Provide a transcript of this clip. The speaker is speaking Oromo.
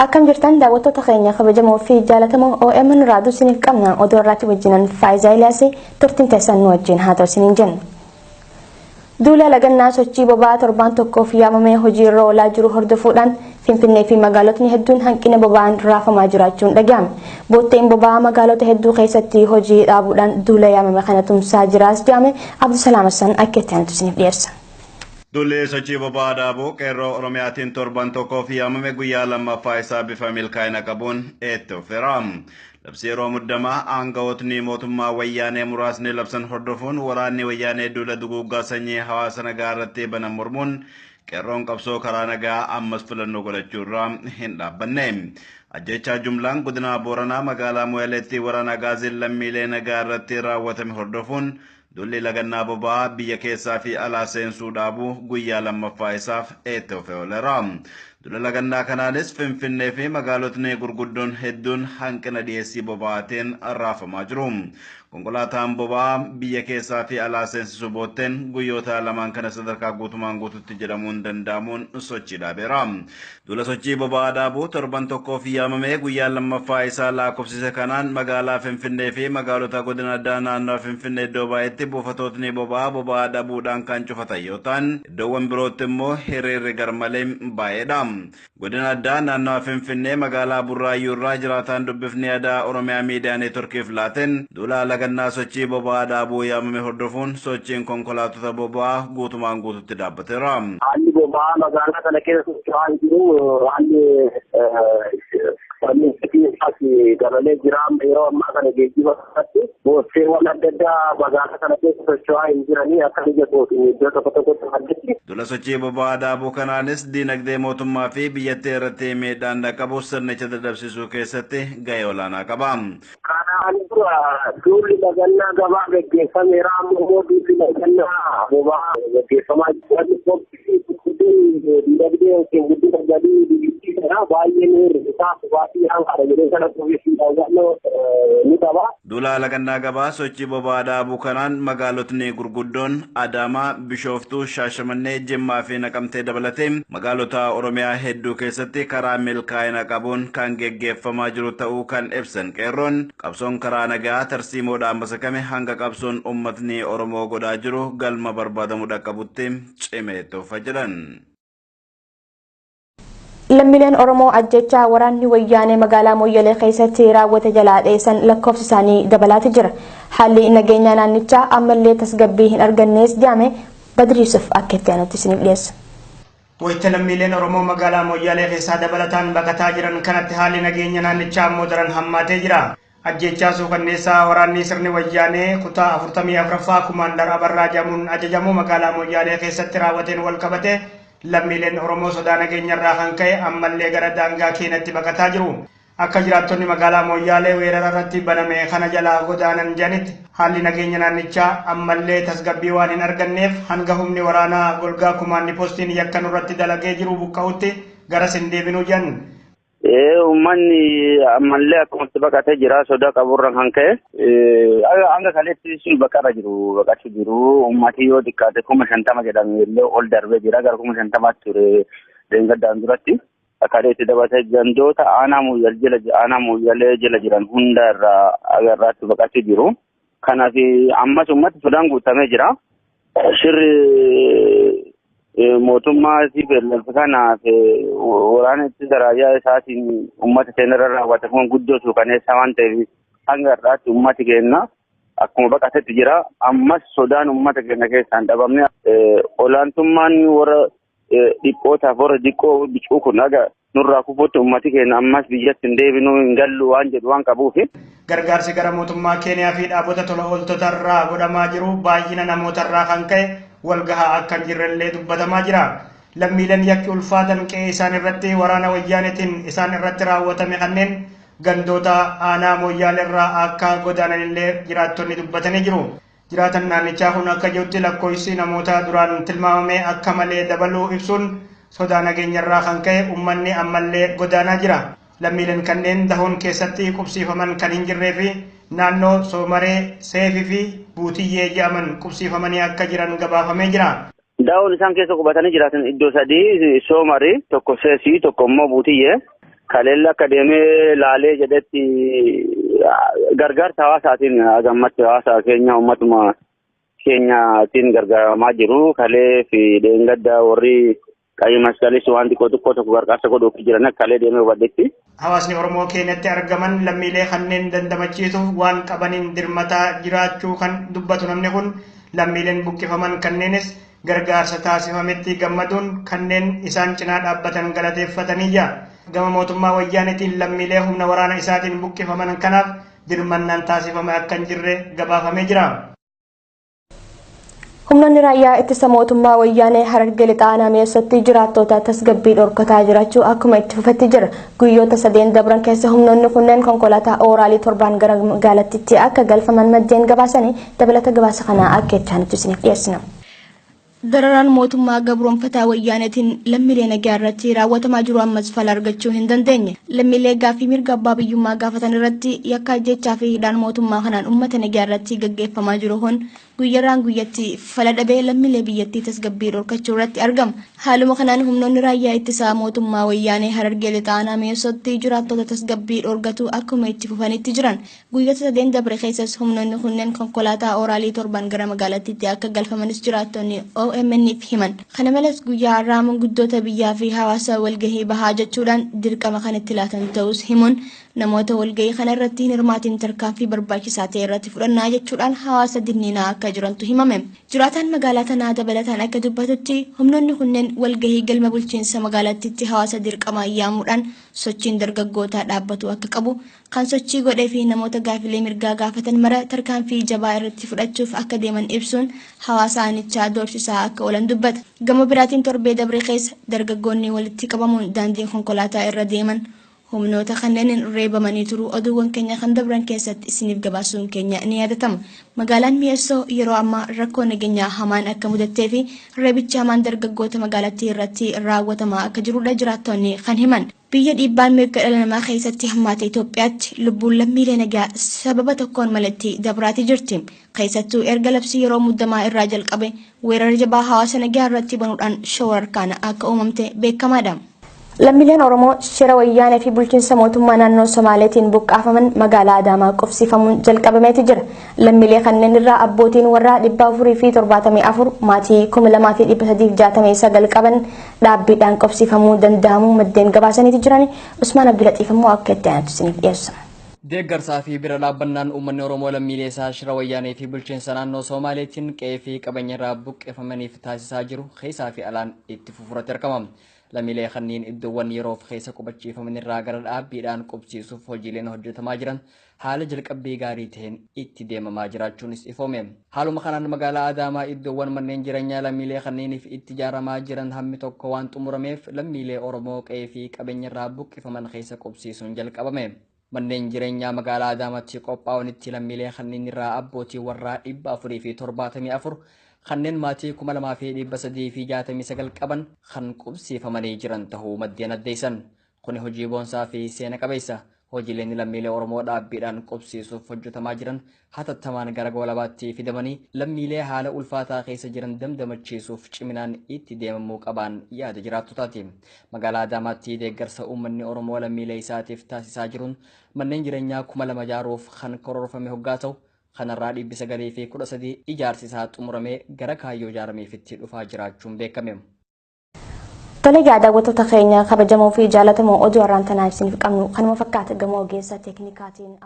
Akkam jirtan daawwattoota keenya kabajamoo fi jaalatamoo OMN raaduu isiniif qabna oduu irraatti wajjinan Faayizaa Iliyaasii turtiin teessan nu wajjin haa ta'u isiniin jenna. Duula lagannaa sochii boba'aa torbaan tokkoof yaamamee hojii irra oolaa jiru hordofuudhaan Finfinnee fi magaalotni hedduun hanqina boba'aan raafamaa jiraachuun dhaga'ame. Bootteen boba'aa magaalota hedduu keessatti hojii dhaabuudhaan duula yaamame kana tumsaa jiraas jedhame. Abdusalaam Hassan akka itti aanutti isiniif dhiyeessa. Duulli sochii boba'aa dhaabuu qeerroo Oromiyaatiin torban tokkoof yaamame guyyaa lammaffaa isaa bifa milkaa'ina qabuun itti fufeera. Labsii yeroo muddamaa aangawootni mootummaa wayyaanee muraasni labsan hordofuun waraanni wayyaanee duula duguuggaa sanyii hawaasa nagaa irratti banan mormuun qeerroon qabsoo karaa nagaa ammas filannoo godhachuu irraa hin dhaabbanne. Ajjechaa jumlaan godina Booranaa magaalaa Moyaleetti waraana Agaaziin lammiilee nagaa irratti raawwatame hordofuun duulli lagannaa boba'aa biyya keessaa fi alaa seensuu dhaabuu guyyaa lammaffaa isaaf itti fufee ooleera. Duula lagannaa kanaanis Finfinnee fi magaalotni gurguddoon hedduun hanqina dhiyeessii boba'aatiin raafamaa jiru. Konkolaataan boba'aa biyya keessaa fi alaa seensisu bootteen guyyoota lamaan kana sadarkaa guutumaan guututti jedhamuun danda'amuun sochii dhaabeera. Duula sochii boba'aa dhaabuu torban tokkoof yaamamee guyyaa lammaffaa isaa lakkoofsise kanaan magaalaa Finfinnee fi magaalota godina addaa naannoo Finfinnee iddoo baay'eetti buufatootni boba'aa boba'aa dhabuudhaan kan cufatan yoo ta'an, iddoowwan birootti immoo hiriirri garmalee baay'eedha. Godina addaa naannoo Finfinnee magaalaa Burraayyuu irraa jiraataan dubbifni aadaa Oromiyaa Miidiyaa Neetworkiif laateen duula lagannaa sochii boba'aa dhaabuu yaamame hordofuun sochiin konkolaatota boba'aa guutumaan guututti dhaabbateera. Haalli boba'aa magaalaa kana keessa socho'aa hin jiru. Haalli isaas dabalee jira. Yeroo ammaa kana geejjiba irratti boosseewwan adda addaa magaalaa kana keessa socho'aa hin jiranii akka biyya kootiin iddoo tokko tokkotti madditti. Duula sochii boba'aa dhaabuu kanaanis diinagdee mootummaa fi biyyattii irratti miidhaan dhaqqabu sirnicha dadhabsiisuu keessatti gahee olaanaa qaba. Kanaan dura duulli lagannaa gabaa gaggeeffameera. Amma immoo duulli lagannaa boba'aa gaggeeffamaa jira. Diinagdee yookiin guddina galii biyyattii kanaa baay'ee ni hir'isaa boba'aa kana jedhee kana qubeessuudhaan ni qaba. Duula lagannaa gabaa sochii boba'aa dhaabuu kanaan magaalotni gurguddoon Adaamaa, Bishooftuu, Shaashamannee, Jimmaa fi Naqamtee dabalatee magaalota Oromiyaa hedduu keessatti karaa milkaa'ina qabuun kan geggeeffamaa jiru ta'uu kan ibsan qeerroon qabsoon karaa nagaa tarsiimoodhaan masakame hanga qabsoon uummatni Oromoo godhaa jiru galma barbaadamu dhaqqabutti cimee itti fufa jedhan. Lammiileen Oromoo ajjechaa waraanni wayyaanee magaalaa Moyyalee keessatti raawwate jalaa dheessan lakkoofsi isaanii dabalaati jira. Haalli nageenya naannichaa ammallee tasgabbii hin argannees jedhame. Badri Yusuf akka itti aanutti isiniif dhiyeessa. Wayita lammiileen Oromoo magaalaa Moyyalee keessaa dabalataan baqataa jiran kanatti haalli nageenya naannichaa ammoo daran hammaatee jira. Ajjechaa suukanneessaa waraanni sirni wayyaanee kutaa 44ffaa Kumaandar Abarraa jedhamuun ajajamu magaalaa Moyyalee keessatti raawwateen wal qabate lammiileen Oromoo sodaa nageenyarraa kan ka'e ammallee gara daangaa Keenyatti baqataa jiru. Akka jiraattonni magaalaa Moyyalee weerara irratti baname kana jalaa godaanan jedhanitti haalli nageenya naannichaa ammallee tasgabbii waan hin arganneef hanga humni waraanaa golgaa kumaanni poostiin yakka nurratti dalagee jiru buqqa'utti garas hin deebinuu jedhan. Uummanni ammallee akkumatti baqatee jira sodaa qaburraan kan ka'e. Hanga kaleetti sun baqarra jiru baqachuu jiru. Uummati yoo xiqqaate 50,000 jedhame illee ol darbee jira gara 50,000tti ture deeggaddaan duratti. Kaleetti dabalatee gandoota aanaa Mooyyalee jala jiran hunda irraa agarraatti baqachuu jiru. Kanaaf ammas uummati sodaan guutamee jira. Shirri mootummaa beellalfa kanaaf waraana ittisa raayyaa isaatiin uummata keenya irra raawwate kun guddoo suukaneessaa waan ta'eef hanga har'aatti uummati keenya akkuma baqatetti jira. Ammas sodaan uummata keenya keessaa hin dhabamne. Olaantummaan warra dhiphootaaf warra xiqqoo bicuu kun haga nurraa kufuutti uummati keenya ammas biyyatti hin deebinuu hin gallu waan jedhu waan qabuuf. Gargaarsi gara mootummaa Keeniyaa fi dhaabota tola ooltota irraa godhamaa jiru baay'ina namoota irraa kan ka'e walgahaa akka hin jirrellee dubbatamaa jira. Lammiileen yakki ulfaatan qe'ee isaan irratti waraana wayyaanetiin isaan irratti raawwatame kanneen gandoota aanaa Moyyaalee irraa akka godaananillee jiraattonni dubbatanii jiru. Jiraatan naannichaa kun akka jirutti lakkoofsi namoota duraan tilmaamame akka malee dabaluu ibsuun sodaa nageenyarraa kan ka'e uummanni ammallee godaanaa jira. Lammiileen kanneen dahoon keessatti qubsiifaman kan hin jirree fi naannoo Soomaree, Seefii fi Buutiyyee jedhaman qubsiifamanii akka jiran gabaafamee jira. Dahoon isaan keessa qubatanii jiraatan iddoo sadii Soomaree, tokko Seefii, tokko immoo Buutiyyee. Kaleella akka deemee laalee jedhetti gargaarsa hawaasaatiin gammatti hawaasa keenya uummatuma keenyaatiin gargaaramaa jiru. Kalee fi dheengadda warri qayyii maskalis waan xiqqoo xiqqoo tokko gargaarsa godhuuf jiran kalee deemee hubadhetti. Hawaasni Oromoo keenyatti argaman lammiilee kanneen dandamachiisuuf waan qabaniin dirmataa jiraachuu kan dubbatu namni kun lammiileen buqqifaman kanneenis gargaarsa taasifametti gammaduun kanneen isaan cinaa dhaabbatan galateeffatanii jira. Gama mootummaa wayyaanetiin lammiilee humna waraana isaatiin buqqifaman kanaaf dirmannaan taasifame akka hin jirre gabaafamee jira. Humnoonni raayyaa ittisa mootummaa wayyaanee Harargee Lixaa aanaa Mi'eessootti jiraattoota tasgabbii dhorkataa jiraachuu akkuma itti fufetti jira. Guyyoota sadeen dabran keessa humnoonni kunneen konkolaataa ooraalii 7 gara magaalattiitti akka galfaman maddeen gabaasanii dabalata gabaasa kanaa akka itti aanutti isiniif dhiyeessina. Dararaan mootummaa gabroonfataa wayyaanetiin lammiilee nagaa irratti raawwatamaa jiru ammas fala argachuu hin dandeenye. Lammiilee gaaffii mirga abbaa biyyummaa gaafatan irratti yakka ajjechaa fi hidhaan mootummaa kanaan uummata nagaa irratti gaggeeffamaa jiru kun guyyarraan guyyatti fala dhabee lammiilee biyyattii tasgabbii dhorkachuu irratti argama. Haaluma kanaan humnoonni raayyaa ittisaa mootummaa wayyaanee Harargee Lixaa aanaa Mi'eessootti jiraattota tasgabbii dhorkatu akkuma itti fufanitti jiran. Guyyoota sadeen dabre keessas humnoonni kunneen konkolaataa ooraalii 7 gara magaalattiitti akka galfamanis jiraattonni OMN'f himan. Kana malees guyyaa har'aa manguddoota biyyaa fi hawaasa walgahii bahaa jechuudhaan dirqama kan itti laatan ta'us himuun namoota walgahii kana irratti hin hirmaatin tarkaanfii barbaachisaa ta'e irratti fudhannaa jechuudhaan hawaasa dinniinaa akka jirantu himame. Jiraataan magaalaa tanaa dabalataan akka dubbatutti humnoonni kunneen walgahii galma bulchiinsa magaalattiitti hawaasa dirqamaan yaamuudhaan sochiin dargaggootaa dhaabbatu akka qabu kan sochii godhee fi namoota gaafilee mirgaa gaafatan mara tarkaanfii jabaa irratti fudhachuuf akka deeman ibsuun hawaasa aanichaa doorsisaa akka oolan dubbata. Gama biraatiin torbee dabre keessa dargaggoonni walitti qabamuun daandiin konkolaataa irra deeman humnoota kanneen reebamanii turuu oduuwwan keenya kan dabran keessatti isiniif gabaasuun keenya ni yaadatama. Magaalaan Mi'eessoo yeroo ammaa rakkoo nageenyaa hamaan akka mudattee fi reebichi hamaan dargaggoota magaalattii irratti raawwatamaa akka jirudha jiraattonni kan himan. Biyya dhiibbaan mirga dhala namaa keessatti hammaate Itoophiyaatti lubbuun lammiilee nagaa sababa tokkoon malatti dabraati jirti. Keessattuu erga labsii yeroo muddamaa irraa jalqabe weerara jabaa hawaasa nagaa irratti banuudhaan shoora harkaan akka uumamte beekamaadha. Lammiileen Oromoo shira wayyaanee fi bulchiinsa mootummaa naannoo Somaaleetiin buqqaafaman magaalaa Adaamaa qubsiifamuun jalqabameeti jira. Lammiilee kanneen irraa abbootiin warraa 474 maatii 2369 qaban dhaabbiidhaan qubsiifamuu danda'amuu maddeen gabaasaniiti jiran. Usmaan Abdulaxiif immoo akka itti aanutti isiniif dhiyeessa. Deeggarsaa fi bira dhaabbannaan uummanni Oromoo lammiilee isaa shira wayyaanee fi bulchiinsa naannoo Somaaleetiin qe'ee fi qabeenya irraa buqqeeffamaniif taasisaa jiru keessaa fi alaan itti fufuratti argama. Lammiilee kanneen iddoowwan yeroof keessa qubachiifaman irraa gara dhaabbiidhaan qubsiisuuf hojiileen hojjetamaa jiran haala jalqabbii gaarii ta'een itti deemamaa jiraachuunis ifoome. Haaluma kanaan magaalaa Adaamaa iddoowwan manneen jireenyaa lammiilee kanneeniif itti ijaaramaa jiran hammi tokko waan xumurameef lammiilee Oromoo qe'ee fi qabeenya irraa buqqifaman keessa qubsiisuun jalqabame. Manneen jireenyaa magaalaa Adaamaatti qophaa'anitti lammiilee kanneen irraa abbootii warraa 474 kanneen maatii 2369 qaban kan qubsiifamanii jiran ta'uu maddeen addeessan. Kuni hojii boonsaa fi seena qabeessa. Hojiileen lammiilee Oromoo dhaabbiidhaan qubsiisuuf hojjetamaa jiran hatattamaan gara goolabaatti fidamanii lammiilee haala ulfaataa keessa jiran damdamachiisuuf ciminaan itti deemamuu qaban yaada jiraattotaati. Magaalaa Adaamaatti deeggarsa uummanni Oromoo lammiilee isaatiif taasisaa jiruun manneen jireenyaa 2000 ijaaruuf kan karoorfame hoggaa ta'u kanarraa 913 ijaarsi isaa xumuramee gara kaayyoo ijaarameefitti dhufaa jiraachuun beekame. Tole egaa daawwattoota keenya kabajamoo fi jaallatamoo oduu har'aan tanaaf isiniif qabnu kanuma fakkaata gamoo ogeessa teeknikaatiin.